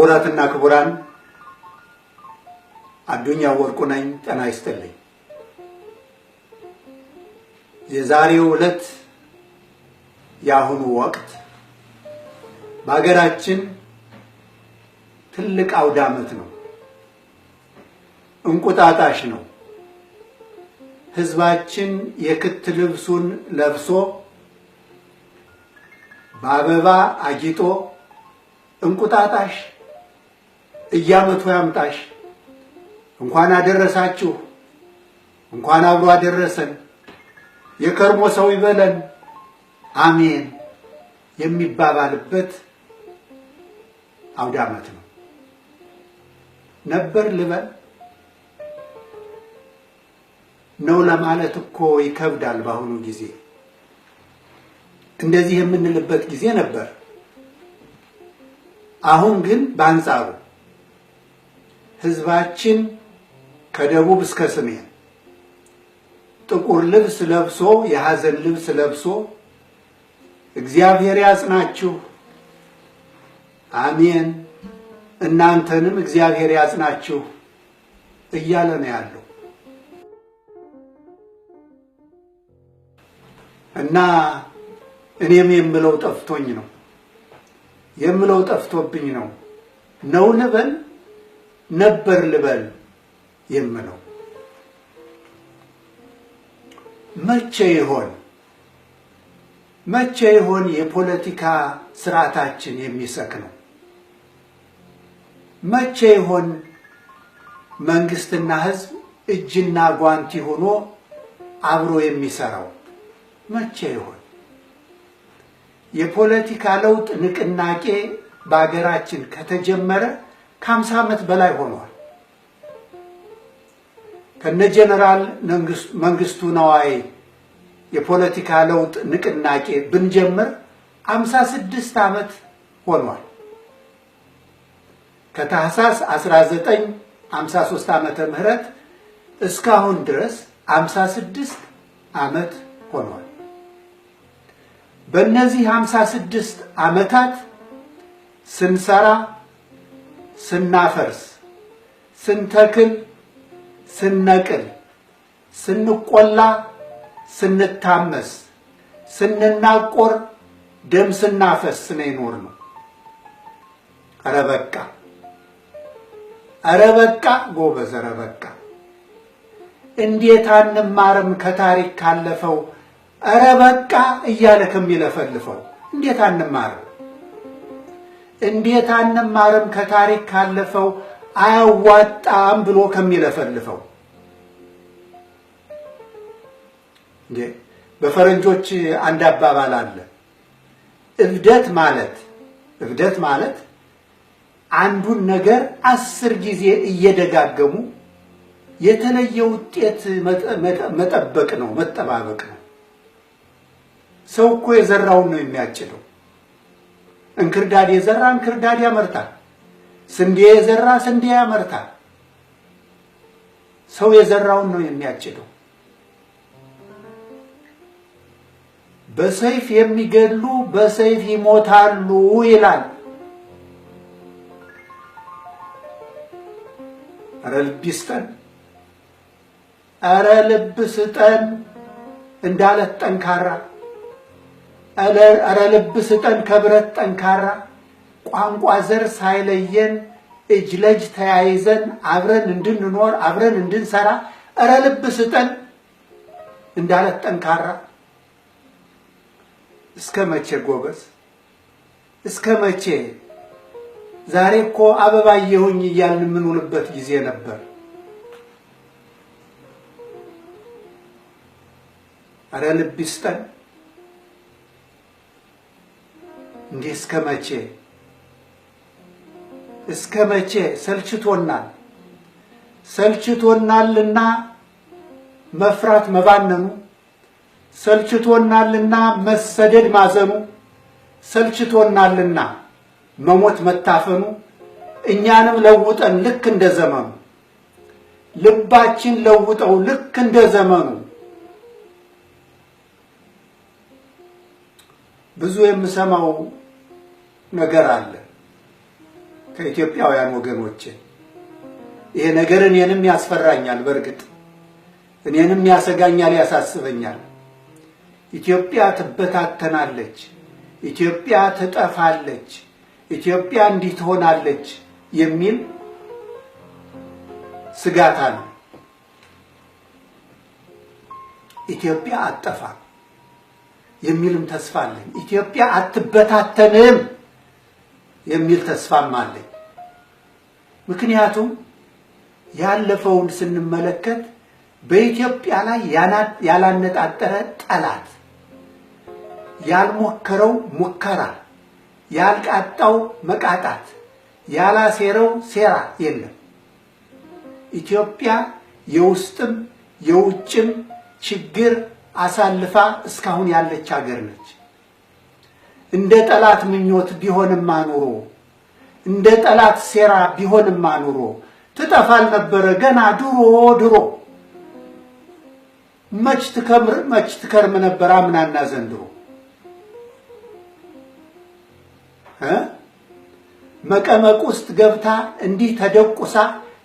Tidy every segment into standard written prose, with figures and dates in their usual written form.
ክቡራትና ክቡራን፣ አዱኛ ወርቁ ነኝ። ጤና ይስጥልኝ። የዛሬው ዕለት የአሁኑ ወቅት በሀገራችን ትልቅ አውደ ዓመት ነው። እንቁጣጣሽ ነው። ሕዝባችን የክት ልብሱን ለብሶ በአበባ አጊጦ እንቁጣጣሽ እያመቱ ያምጣሽ፣ እንኳን አደረሳችሁ፣ እንኳን አብሮ አደረሰን፣ የከርሞ ሰው ይበለን፣ አሜን የሚባባልበት አውደ ዓመት ነው። ነበር ልበል ነው ለማለት እኮ ይከብዳል። በአሁኑ ጊዜ እንደዚህ የምንልበት ጊዜ ነበር። አሁን ግን በአንጻሩ ሕዝባችን ከደቡብ እስከ ሰሜን ጥቁር ልብስ ለብሶ፣ የሐዘን ልብስ ለብሶ እግዚአብሔር ያጽናችሁ፣ አሜን፣ እናንተንም እግዚአብሔር ያጽናችሁ እያለ ነው ያለው። እና እኔም የምለው ጠፍቶኝ ነው፣ የምለው ጠፍቶብኝ ነው። ነው ልበል፣ ነበር ልበል የምለው መቼ ይሆን? መቼ ይሆን የፖለቲካ ስርዓታችን የሚሰክነው? መቼ ይሆን መንግስትና ሕዝብ እጅና ጓንቲ ሆኖ አብሮ የሚሰራው? መቼ ይሆን? የፖለቲካ ለውጥ ንቅናቄ በሀገራችን ከተጀመረ ከ50 ዓመት በላይ ሆኗል። ከነ ጀነራል መንግስቱ ነዋይ የፖለቲካ ለውጥ ንቅናቄ ብንጀምር 56 ዓመት ሆኗል። ከታህሳስ 1953 ዓመተ ምህረት እስካሁን ድረስ 56 ዓመት ሆኗል። በእነዚህ 56 ዓመታት ስንሰራ፣ ስናፈርስ፣ ስንተክል፣ ስንነቅል፣ ስንቆላ፣ ስንታመስ፣ ስንናቆር፣ ደም ስናፈስ ነው የኖርነው። ኧረ በቃ፣ ኧረ በቃ ጎበዝ፣ ኧረ በቃ። እንዴት አንማርም ከታሪክ ካለፈው? ኧረ በቃ እያለ ከሚለፈልፈው እንዴት አንማርም? እንዴት አንማርም ከታሪክ ካለፈው አያዋጣም ብሎ ከሚለፈልፈው? እንዴ፣ በፈረንጆች አንድ አባባል አለ። እብደት ማለት አንዱን ነገር 10 ጊዜ እየደጋገሙ የተለየ ውጤት መጠበቅ ነው፣ መጠባበቅ ነው። ሰው እኮ የዘራውን ነው የሚያጭደው። እንክርዳድ የዘራ እንክርዳድ ያመርታል። ስንዴ የዘራ ስንዴ ያመርታል። ሰው የዘራውን ነው የሚያጭደው። በሰይፍ የሚገድሉ በሰይፍ ይሞታሉ ይላል። ኧረ ልብ ይስጠን፣ ኧረ ልብ ስጠን እንዳለት ጠንካራ፣ ኧረ ልብ ስጠን ከብረት ጠንካራ፣ ቋንቋ ዘር ሳይለየን እጅ ለእጅ ተያይዘን አብረን እንድንኖር አብረን እንድንሰራ፣ ኧረ ልብ ስጠን እንዳለት ጠንካራ። እስከ መቼ ጎበዝ? እስከ መቼ? ዛሬ እኮ አበባየሁኝ እያልን የምንውልበት ጊዜ ነበር። ኧረ ልብ ይስጠን። እንዴ እስከ መቼ? እስከ መቼ? ሰልችቶናል። ሰልችቶናልና መፍራት መባነኑ፣ ሰልችቶናልና መሰደድ ማዘኑ፣ ሰልችቶናልና መሞት መታፈኑ፣ እኛንም ለውጠን ልክ እንደ ዘመኑ፣ ልባችን ለውጠው ልክ እንደ ዘመኑ። ብዙ የምሰማው ነገር አለ። ከኢትዮጵያውያን ወገኖቼ። ይሄ ነገር እኔንም ያስፈራኛል፣ በእርግጥ እኔንም ያሰጋኛል፣ ያሳስበኛል። ኢትዮጵያ ትበታተናለች፣ ኢትዮጵያ ትጠፋለች፣ ኢትዮጵያ እንዲህ ትሆናለች የሚል ስጋት አለ። ኢትዮጵያ አትጠፋም የሚልም ተስፋ አለኝ። ኢትዮጵያ አትበታተንም የሚል ተስፋም አለኝ። ምክንያቱም ያለፈውን ስንመለከት በኢትዮጵያ ላይ ያላነጣጠረ ጠላት፣ ያልሞከረው ሙከራ፣ ያልቃጣው መቃጣት፣ ያላሴረው ሴራ የለም። ኢትዮጵያ የውስጥም የውጭም ችግር አሳልፋ እስካሁን ያለች ሀገር ነች። እንደ ጠላት ምኞት ቢሆንማ ኑሮ፣ እንደ ጠላት ሴራ ቢሆንማ ኑሮ ትጠፋል ነበረ ገና ድሮ ድሮ። መች ትከርም ነበር አምናና ዘንድሮ። መቀመቅ ውስጥ ገብታ እንዲህ ተደቁሳ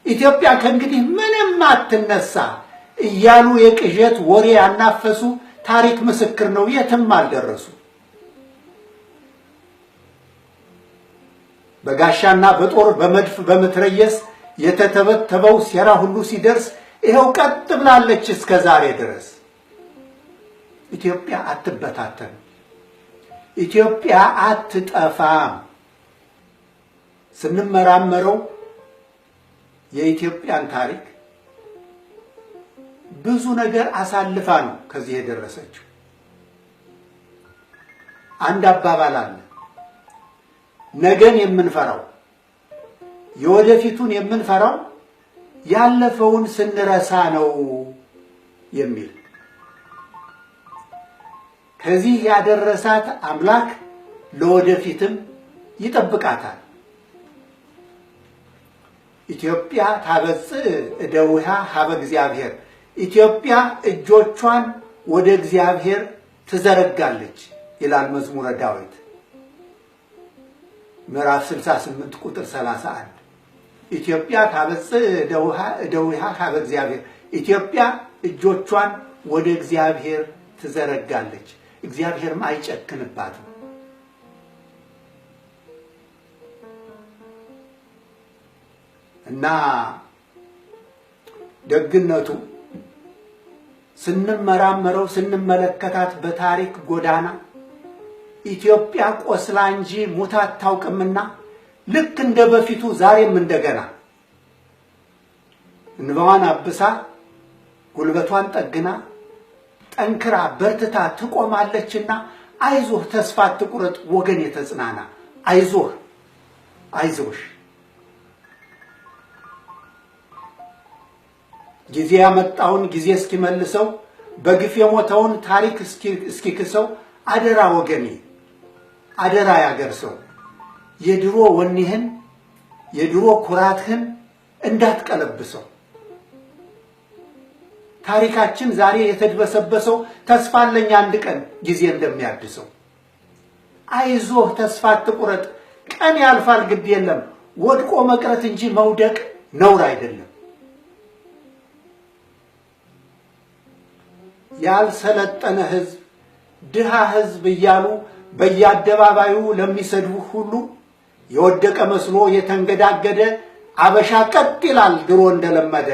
ኢትዮጵያ ከእንግዲህ ምንም አትነሳ እያሉ የቅዠት ወሬ ያናፈሱ ታሪክ ምስክር ነው፣ የትም አልደረሱ። በጋሻና በጦር በመድፍ በመትረየስ የተተበተበው ሴራ ሁሉ ሲደርስ ይኸው ቀጥ ብላለች እስከ ዛሬ ድረስ። ኢትዮጵያ አትበታተንም። ኢትዮጵያ አትጠፋም። ስንመራመረው የኢትዮጵያን ታሪክ ብዙ ነገር አሳልፋ ነው ከዚህ የደረሰችው። አንድ አባባል አለ። ነገን የምንፈራው የወደፊቱን የምንፈራው ያለፈውን ስንረሳ ነው የሚል። ከዚህ ያደረሳት አምላክ ለወደፊትም ይጠብቃታል። ኢትዮጵያ ታበጽእ እደዊሃ ሀበ እግዚአብሔር፣ ኢትዮጵያ እጆቿን ወደ እግዚአብሔር ትዘረጋለች ይላል መዝሙረ ዳዊት ምዕራፍ 68 ቁጥር 31። ኢትዮጵያ ታበጽእ እደዊሃ ሀበ እግዚአብሔር፣ ኢትዮጵያ እጆቿን ወደ እግዚአብሔር ትዘረጋለች፣ እግዚአብሔርም አይጨክንባትም። እና ደግነቱ ስንመራመረው ስንመለከታት በታሪክ ጎዳና ኢትዮጵያ ቆስላ እንጂ ሙታ አታውቅምና ልክ እንደ በፊቱ ዛሬም እንደገና እንባዋን አብሳ ጉልበቷን ጠግና ጠንክራ በርትታ ትቆማለችና አይዞህ፣ ተስፋ አትቁረጥ ወገን የተጽናና፣ አይዞህ፣ አይዞሽ። ጊዜ ያመጣውን ጊዜ እስኪመልሰው በግፍ የሞተውን ታሪክ እስኪክሰው አደራ ወገኔ፣ አደራ ያገር ሰው፣ የድሮ ወኔህን የድሮ ኩራትህን እንዳትቀለብሰው። ታሪካችን ዛሬ የተድበሰበሰው ተስፋ አለኝ አንድ ቀን ጊዜ እንደሚያድሰው። አይዞህ፣ ተስፋ አትቁረጥ፣ ቀን ያልፋል ግድ የለም፣ ወድቆ መቅረት እንጂ መውደቅ ነውር አይደለም። ያልሰለጠነ ሕዝብ፣ ድሃ ሕዝብ እያሉ በየአደባባዩ ለሚሰድቡ ሁሉ የወደቀ መስሎ የተንገዳገደ አበሻ ቀጥ ይላል ድሮ እንደለመደ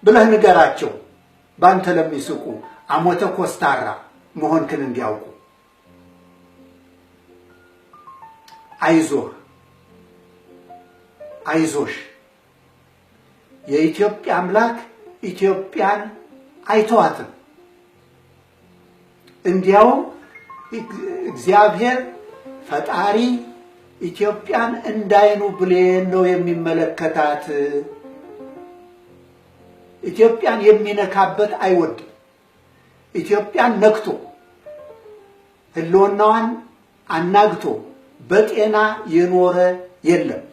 ብለህ ንገራቸው። ባንተ ለሚስቁ አሞተ ኮስታራ መሆንክን እንዲያውቁ። አይዞህ፣ አይዞሽ፣ የኢትዮጵያ አምላክ ኢትዮጵያን አይተዋትም። እንዲያውም እግዚአብሔር ፈጣሪ ኢትዮጵያን እንዳይኑ ብሌን ነው የሚመለከታት። ኢትዮጵያን የሚነካበት አይወድም። ኢትዮጵያን ነክቶ ሕልውናዋን አናግቶ በጤና የኖረ የለም።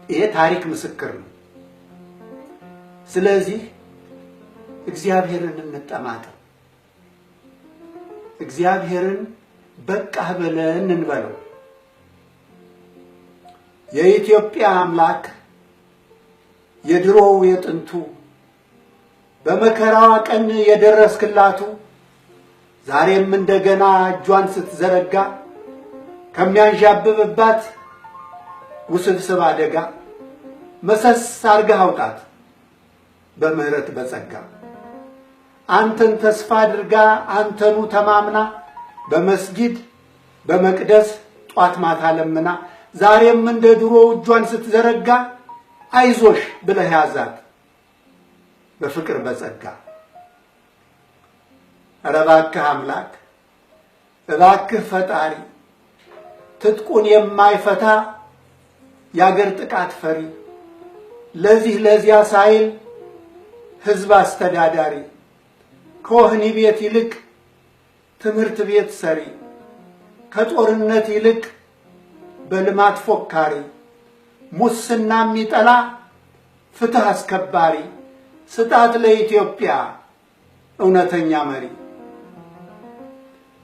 ይሄ ታሪክ ምስክር ነው። ስለዚህ እግዚአብሔርን እንጠማጠም፣ እግዚአብሔርን በቃህ በለን እንበለው። የኢትዮጵያ አምላክ የድሮው የጥንቱ በመከራዋ ቀን የደረስክላቱ ዛሬም እንደገና እጇን ስትዘረጋ ከሚያንዣብብባት ውስብስብ አደጋ መሰስ አርገህ አውጣት በምህረት በጸጋ። አንተን ተስፋ አድርጋ አንተኑ ተማምና በመስጊድ በመቅደስ ጧት ማታ ለምና ዛሬም እንደ ድሮ እጇን ስትዘረጋ አይዞሽ ብለህ ያዛት በፍቅር በጸጋ። ኧረ እባክህ አምላክ፣ እባክህ ፈጣሪ፣ ትጥቁን የማይፈታ የአገር ጥቃት ፈሪ፣ ለዚህ ለዚያ ሳይል ሕዝብ አስተዳዳሪ፣ ከወህኒ ቤት ይልቅ ትምህርት ቤት ሰሪ፣ ከጦርነት ይልቅ በልማት ፎካሪ፣ ሙስና የሚጠላ ፍትህ አስከባሪ ስጣት ለኢትዮጵያ እውነተኛ መሪ።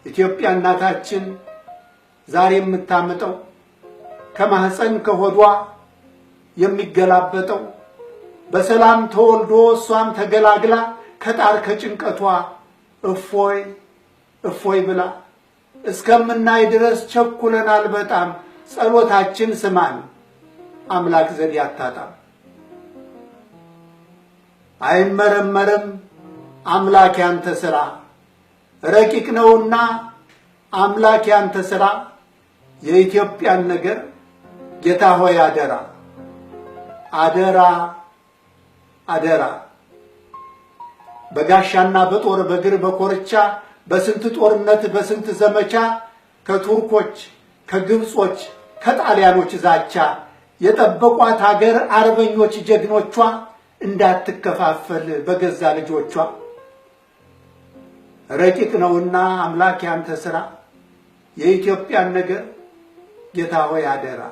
ኢትዮጵያ እናታችን ዛሬ የምታምጠው ከማህፀን ከሆዷ የሚገላበጠው በሰላም ተወልዶ እሷም ተገላግላ ከጣር ከጭንቀቷ እፎይ እፎይ ብላ እስከምናይ ድረስ ቸኩለናል በጣም። ጸሎታችን ስማን አምላክ ዘዴ አታጣም። አይመረመርም አምላክ ያንተ ሥራ፣ ረቂቅ ነውና አምላክ ያንተ ሥራ። የኢትዮጵያን ነገር ጌታ ሆይ አደራ አደራ አደራ። በጋሻና በጦር በእግር በኮርቻ በስንት ጦርነት በስንት ዘመቻ ከቱርኮች ከግብጾች ከጣሊያኖች ዛቻ የጠበቋት ሀገር አርበኞች ጀግኖቿ እንዳትከፋፈል በገዛ ልጆቿ። ረቂቅ ነውና አምላክ ያንተ ሥራ፣ የኢትዮጵያን ነገር ጌታ ሆይ አደራ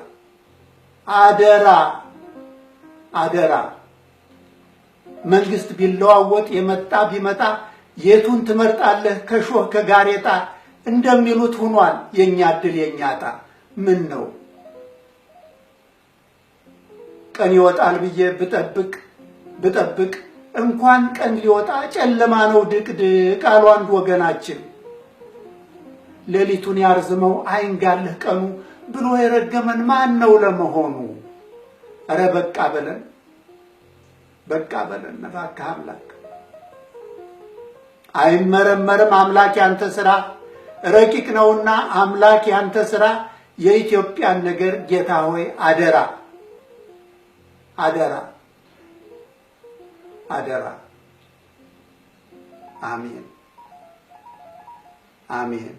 አደራ አደራ። መንግስት ቢለዋወጥ የመጣ ቢመጣ የቱን ትመርጣለህ ከሾህ ከጋሬጣ እንደሚሉት ሆኗል የኛ ዕድል የኛ ዕጣ። ምን ነው ቀን ይወጣል ብዬ ብጠብቅ ብጠብቅ እንኳን ቀን ሊወጣ ጨለማ ነው ድቅድቅ አሉ አንድ ወገናችን። ሌሊቱን ያርዝመው አይንጋልህ ቀኑ ብሎ የረገመን ማን ነው ለመሆኑ? ኧረ በቃ በለን በቃ በለን እባክህ አምላክ። አይመረመርም አምላክ ያንተ ሥራ፣ ረቂቅ ነውና አምላክ ያንተ ሥራ። የኢትዮጵያን ነገር ጌታ ሆይ አደራ አደራ አደራ። አሜን አሜን።